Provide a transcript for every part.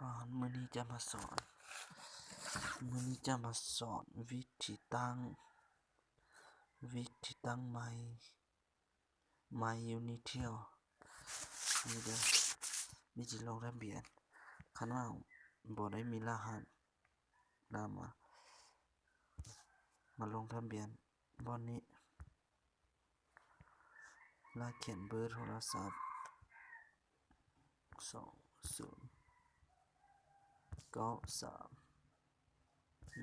ອາ ມື້ນີ້ຈະມາສອນ ມື້ນີ້ຈະມາສອນວິທີຕັ້ງ ວິທີຕັ້ງໄມ ໄມຢູນິເທວ ນີ້ເດີ ວິທີລົງທະບຽນ. ຄັນວ່າບໍ່ໄດ້ມີລະຫັດ ລະມາ ມາລົງທະບຽນບ່ອນນີ້. ລະຂຽນເບີໂທລະສັບ ສອງສູນເກົ້າສາມ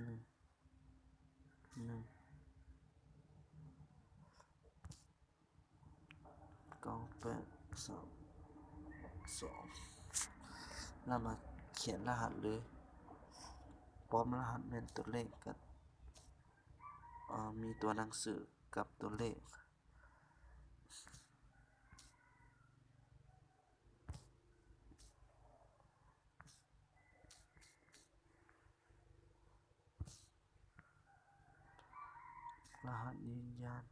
ໜຶ່ງໜຶ່ງເກົ້າແປດສາມສອງ ລະມາຂຽນລະຫັດເລີຍ. ປ້ອມລະຫັດແມ່ນຕົວເລກກັບ ເອີ ມີຕົວໜັງສືກັບຕົວເລກ. ລະຫັດຢືນຢັນ.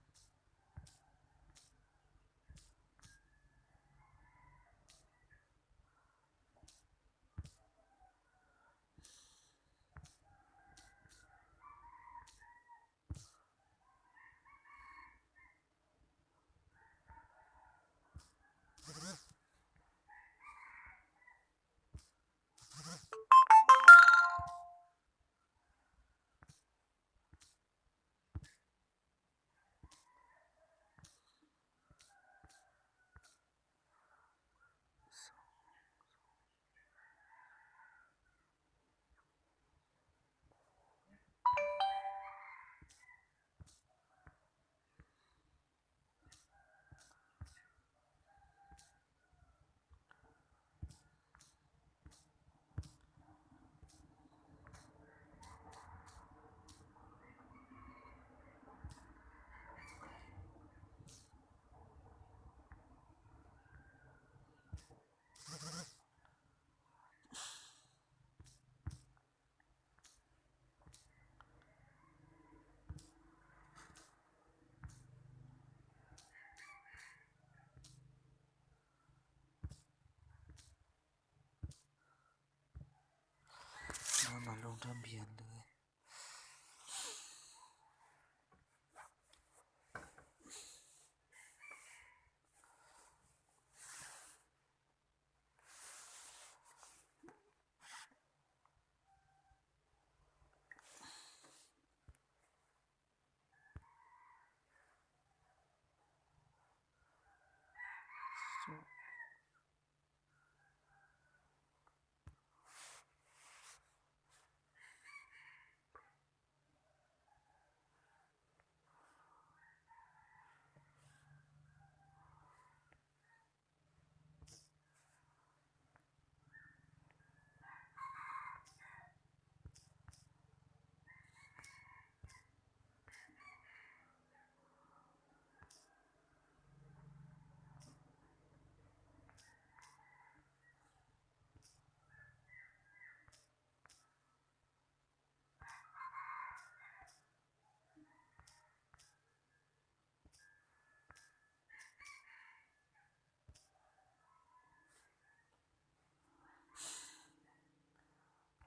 ເຮົາມາລົງທະບຽນເລີຍ.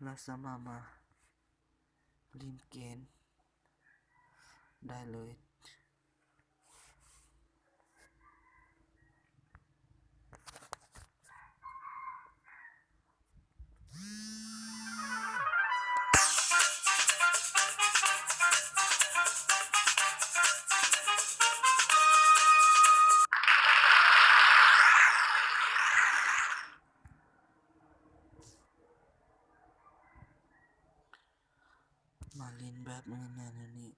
ແລ້ວສາມາດມາຫຼິ້ນເກມໄດ້ເລີຍ. ມາຫຼິ້ນແບບງ່າຍໆແນວນີ້.